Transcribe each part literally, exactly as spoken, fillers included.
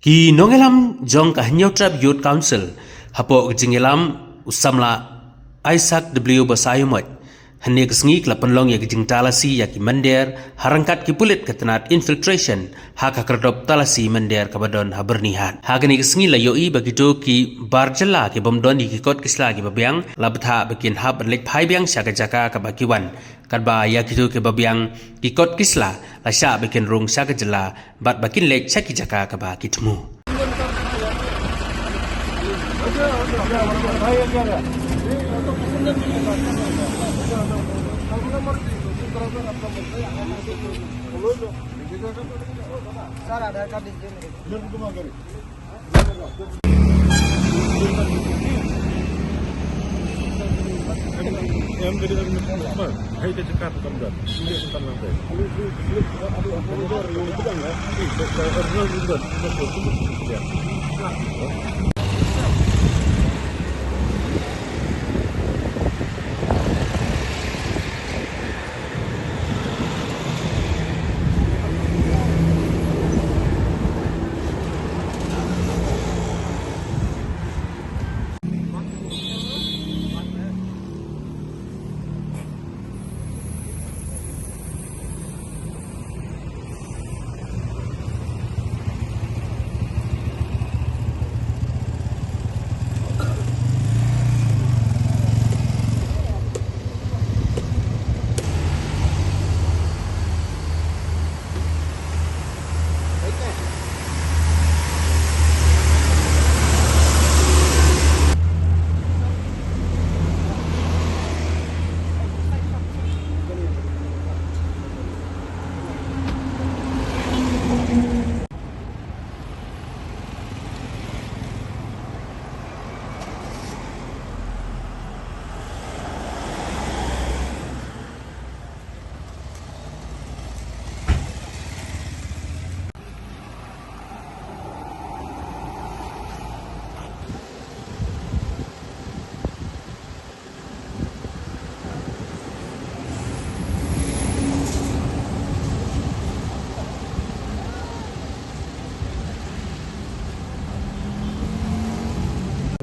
Ki nongïalam jong ka Hynñiewtrep Youth Council hapoh ka jingïalam u samla Isaac W Basaiawmoit, hynne ka sngi ka la pynlong ïa ka jingtalasi ïa ki mynder ha ryngkat ki pulit ka tnat infiltration ha ka khyrdop talasi mynder kaba don ha Byrnihat. Ha kane ka sngi la ïohi ba kito ki bar jylla ki bym don ïa ki kot ki sla kiba biang la bthah ba kin hap ban leit phai biang sha ka jaka kaba ki wan. Katba ïa kito kiba biang ki kot ki sla la shah ba kin rung sha ka jylla bad ba kin leit sha ki jaka kaba ki thmu.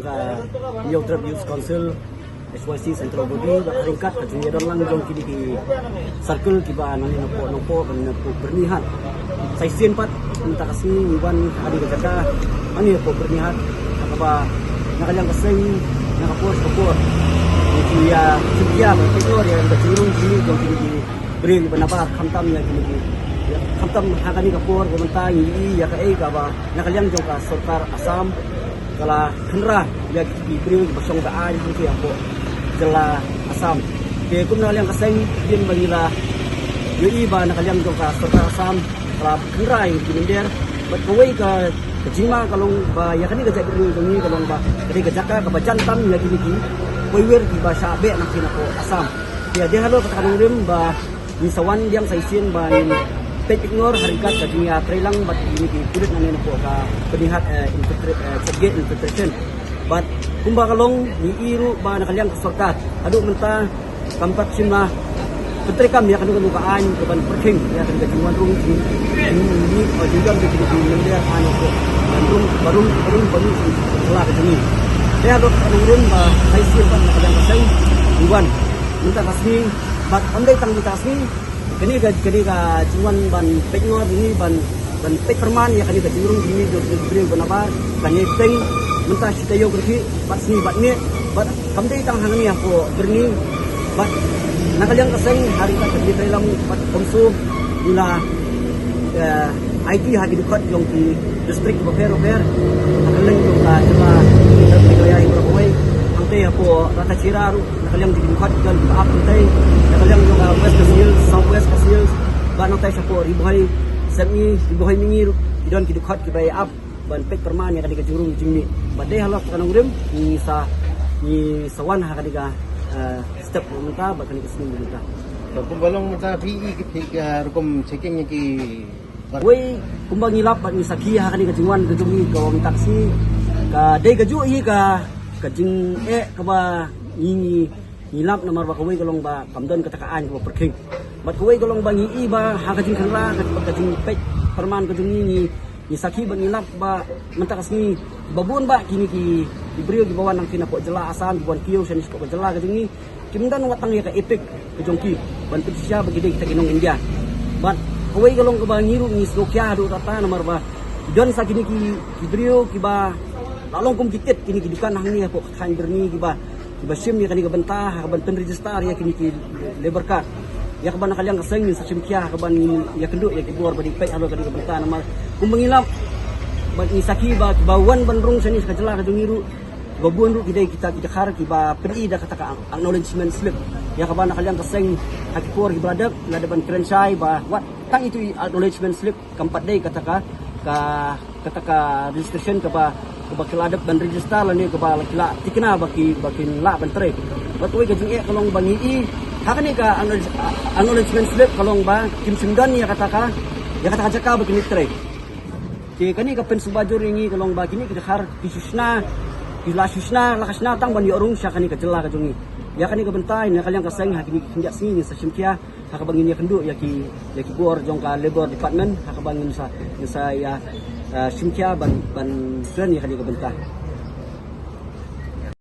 Ka Hynñiewtrep Youth Council, H Y C Central Body, bad ryngkat ka jingïadon lang jong kine ki circle kiba nangne napoh Nongpoh, nangne napoh Byrnihat. Sa shisien pat mynta ka sngi ngi wan ha kane ka jaka, nangne napoh Byrnihat, ha kaba na ka liang ka seng, na ka por sha ka por, ngi ïa shim khia ban pynïoh ïa ka jingrung jingmih jong kine ki briew ba nabar, khamtam ïa kine ki, ïa khamtam ha kane ka por ba mynta ngi ïohi ïa kaei kaba na ka liang jong ka sorkar Assam ka la khynra ïa ki briew ba shong ba aiñ hangtei hapoh jylla Assam. Te kum na ka liang ka seng, hadien ba ngi la ïohi ba na ka liang jong ka sorkar Assam ka la khynra ïa ki mynder, bad kawei ka, ka jingma ka long ba ïa kane ka jaitbynriew jong ngi ka long ba ka dei ka jaka kaba jan tam ïa kine ki poiwir kiba shah beh na ka seng hapoh Assam. Te hadien halor kata ka nongrim ba ngi sa wan biang sa shisien ban peit pynïoh ha ryngkat ka jingïatreilang bad kine ki pulit nangne napoh ka Byrnihat, eh, infiltra-, eh, check gate infiltration. Bad kumba ka long ngi ïohi ruh ba na ka liang ka sorkar haduh mynta kam pat shim la pyntreikam ïa kano kano ka aiñ kaban pyrkhing ïa kane ka jingwan rung jing, jing, jing, jingdon jong kine ki mynder aiñ hapoh ban rung, ban rung, ban rung, ban rung sha la ka jong ngi. Te haduh ka nongrim ba sa shisien pat na ka liang ka seng ngi wan mynta ka sngi, bad kam dei tang mynta ka sngi. Kane ka, kane ka jingwan ban peit ngor ngi ban, ban peit pyrman ïa kane ka jingrung jingmih jong ki briew ba nabar, kane peng mynta shi taïew kyrkieh bad sngi bad miet, bad kam dei tang hangne hapoh Byrni, bad na ka liang ka seng ha ryngkat ka jingtrei lang bad kumjuh ngi la, eh, aiti ha ki dkhot jong ki district bapher bapher ha kylleng jong ka jylla Meghalaya hi baroh kawei, hangtei hapoh Rathachera ruh na ka liang jong ki dkhot ki don kiba ap hangtei, na ka liang jong ka West Khasi Hills, South West Khasi Hills, bad nangtai shapoh Ri Bhoi Sepngi, Ri Bhoi Mihngi ruh ki don ki dkhot kiba ap ban peit pyrman ïa kane ka jingrung jingmih. Bad dei halor kata ka nongrim ngi sa, ngi sa wan ha kane ka, eh, step mynta bad kane ka sngi mynta. Kumba long mynta phi i ki, phi ka rukom checking ïa ki Wei, kumba ngi lap bad ngi sakhi ha kane ka jingwan ka jong ngi ka mynta ka sngi, ka dei kajuh hi ka, ka jingeh kaba ngi, ngi, ngi lap namar ba kawei ka long ba kam don kata ka aiñ kaba pyrkhing. Bad kawei ka long ba ngi i ba ha ka jingkhynra ka, ka jingpeit pyrman ka jong ngi, ngi Ngi sakhi ba ngi lap ba mynta ka sngi ba bun ba kine ki, ki briew kiba wan nangta na pdeng jylla Assam, kiba wan kiew shane shapoh ka jylla ka jong ngi, kim don wat tang ïa ka EPIC ka jong ki ban pynshisha ba ki dei kita ki nong India. Bad kawei ka long kaba ngi ruh ngi sngewkhia haduh katta namar ba don sa kine ki, ki briew kiba la long kum ki tit, kine ki dukan hangne hapoh ka thaiñ Byrni kiba, kiba shim ïa kane ka bynta ha kaban pynregister ïa kine ki labour card. Ïa kaba na ka liang ka seng ngin sa shim khia ha kaban ïakynduh ïa ki bor ba dei peit halor kane ka bynta namar kumba ngi lap bad ngi sakhi ba kiba wan ban rung shane sha ka jylla ka jong ngi ruh ba bun ruh ki dei kita ki dkhar kiba pyni da kata ka acknowledgement slip. Ïa kaba na ka liang ka seng ha ki por kiba la dep la dep ban kren shai ba wat tang itu i acknowledgement slip, kam pat dei kata ka, ka, kata ka registration kaba, kaba ki la dep ban register lane kaba la ki la tikna ba ki, ba kin lah ban trei. Bad kawei ka jingeh ka long ba ngi i ha kane ka acknowledge-, acknowledgement slip ka long ba kim shym don ïa kata ka, ïa kata ka jaka ba kin trei. Te kane ka pynsuba jur ïa ngi ka long ba kine ki dkhar ki shu shna, ki la shu shna, la ka shna tang ban ïoh rung sha kane ka jylla ka jong ngi. Ïa kane ka bynta na ka liang ka seng ha kine ki khyndiat sngi ngin sa shim khia ha kaba ngin ïakynduh ïa ki, ïa ki bor jong ka Labour Department ha kaba ngin sa, ngin sa ïa, eh, shim khia ban, ban kren ïa kane ka bynta.